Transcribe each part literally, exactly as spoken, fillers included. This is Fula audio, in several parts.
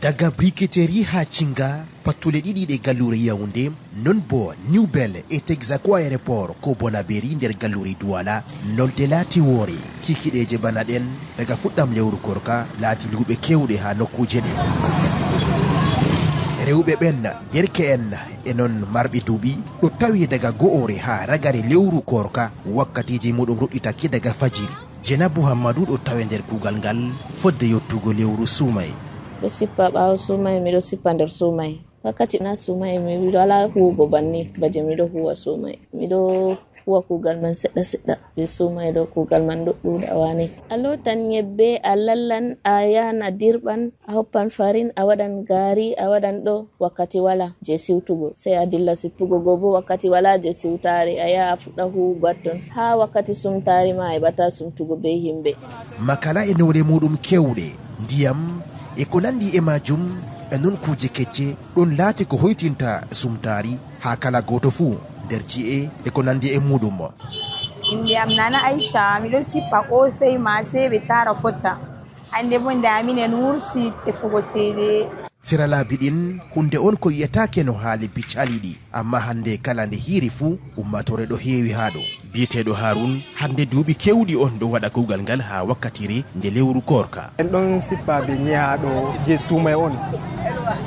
Daga Briketeri haa Cinga, pattule ɗiɗi ɗe galluure Yaoundé, non bo New Bell e Texaco Aéroport ko Bonaberi nder galluure Douala, nolde laati woore. Kikiɗeeje bana ɗen daga fuɗɗam lewru Korka laati luuɓe keewɗe haa nokkuuje ɗe. Rewɓe ɓen, derke'en e non marɓe duuɓi ɗo tawi daga go'ore haa ragare lewru Korka, wakkatiiji muɗum ruɗɗitake daga fajiri. Jenabu Hammadu ɗo tawe nder kuugal ngal fodde yottugo lewru Suumay. Ɗo sippa ɓaawo Suumay, miɗo sippa nder Suumay. Wakkati na Suumay, mi miɗo ala huwugo banni, baje miɗo huwa Suumay. Miɗo huwa kuugal man seɗɗa seɗɗa. Be Suumay ɗo kuugal man ɗo ɗuuɗa wane. A lotan nyebbe, a lallan, a yahan a dirɓan, a hoppan farin, a waɗan gaari, a waɗan ɗo wakkati wala je siwtugo. Sey a dilla sippugo go bo wakkati wala je siwtaare, a yaha a fuɗɗa huwugo hatton. Haa wakkati sumtaare ma a heɓata sumtugo be himɓe. Makala e noone muɗum kewɗe, ndiyam, e ko nandi e majum, e non kuuje kecce, ɗon laati ko hoytinta sumtaari haa kala gooto fuu nder ci'e e ko nandi e muɗum. Innde am Nana Aisha, miɗo sippa koosey, maase, ɓe taara fotta. Hannde bo ndaa minen wurti tefugo ceede. Sera laabi ɗin, huunde on ko yi'ataake no haa lebbi caaliiɗi, ammaa hannde kala nde hiiri fuu, ummaatoore ɗo heewi haa ɗo. Biyeteeɗo Harun, hannde duuɓi keewɗi on ɗo waɗa kuugal ngal haa wakkatire nde lewru Koorka. En ɗon sippa be nyehaa ɗo je suumay on.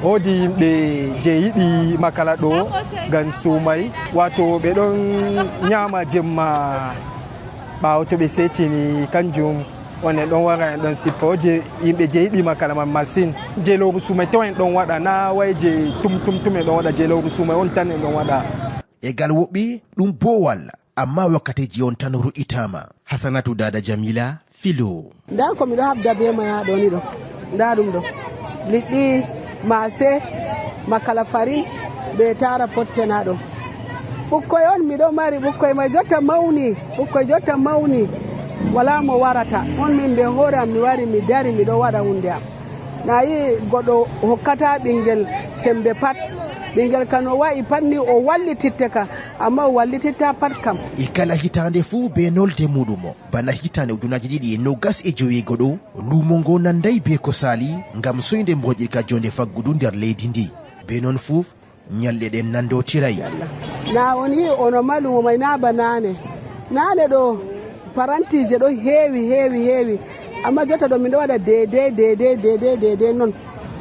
Woodi yimɓe je yiɗi makala ɗo ngam suumay, waato ɓe ɗon nyaama jemma ɓaawo to ɓe seetini, kanjum on en ɗon wara en ɗon sippa. O je yimɓe je yiɗi makala man masin. Je lewru suumay to en ɗon waɗa, na way je tum tum tum en ɗon waɗa, je lewru suumay on tan en ɗon waɗa. E gal woɓɓe, ɗum boowal, ammaa wakkatiiji on tan ruɗɗitaama. Hasanatu Daada Jamila, Filo. Ndaa ko miɗo habda be ma yaa ɗo ni ɗo. Ndaa ɗum ɗo. Liɗɗi, maase, makala farin, be taara potte na ɗo. Ɓukkoy on miɗo mari, ɓukkoy may jotta mawni, ɓukkoy jotta mawni. Walaa mo warata. On min be hoore am mi wari, mi dari, miɗo waɗa huunde am. Na yi goɗɗo hokkata ɓingel sembe pat. Ɓingel ka no wa'i pat ni o wallititte ka, amma o wallititta pat kam. E kala hitaande fuu be nolde muɗum. Bana hitaande ujunaaji ɗiɗi e noogas e joweego ɗo, luumo ngo nanday be ko saali ngam soynde mboƴirka jonde faggudu nder leydi ndi. Be non fuu, nyalɗe ɗen nandotiray. Na on yi ono malumo may na ba naane. Naane ɗo, parantiije ɗo heewi, heewi, heewi. Amma jotta ɗo min ɗo waɗa deede, deede, deede, deede non.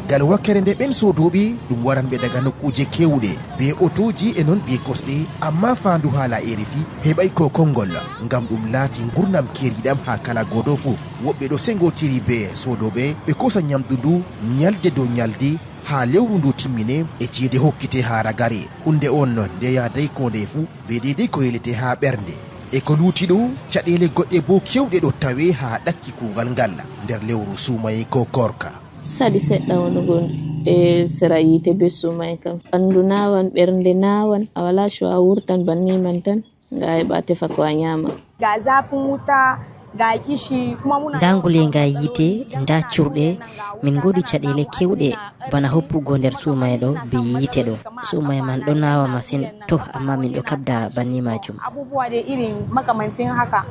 Gal wakkere nde ɓen soodooɓe ɗum waranɓe daga nokkuuje keewɗe, be otooji e non be kosɗe, amma faandu haala R F I heɓay ko konngol, ngam ɗum laati ngurnam keeriɗam haa kala gooto fof. Woɓɓe ɗo sengotiri be soodooɓe, ɓe kosa nyamdu ndu nyalde dow nyalde, haa lewru ndu timmine, e ceede hokkite haa ragare. Huunde on nde yaaday ko nde fuu, be deydey ko yelete haa ɓernde. E ko luuti ɗo, caɗeele goɗɗe boo keewɗe ɗo tawe haa ɗakki kuugal ngal nder lewru suumaye ko koorka. Saɗi seɗɗa wonugo e sera yiite be suumaye kam. Ɓanndu naawan, ɓernde naawan, a walaa coowa a wurtan banni man tan, nga a heɓa a tefa ko a nyaama. Ga zafin wuta, ga kishi, kuma muna nda ngulenga yiite, nda curɗe, min ngoodi caɗeele keewɗe, bana hoppugo nder suumaye ɗo be yiite ɗo. Suumaye man ɗo naawa masin, to, amma min ɗo kaɓda banni maajum. Abubuwa dai irin makamancin haka.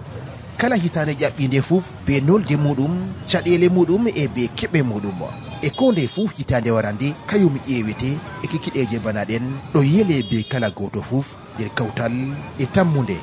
Kala hitaande ƴaɓɓiinde fuf be nolde muɗum, caɗeele muɗum e be keɓe muɗum. E koo ndey fuu hitaande warande, kayum ƴeewete e kikiɗeeje bana ɗen ɗo yele be kala gooto fuf nder kawtal e tammunde.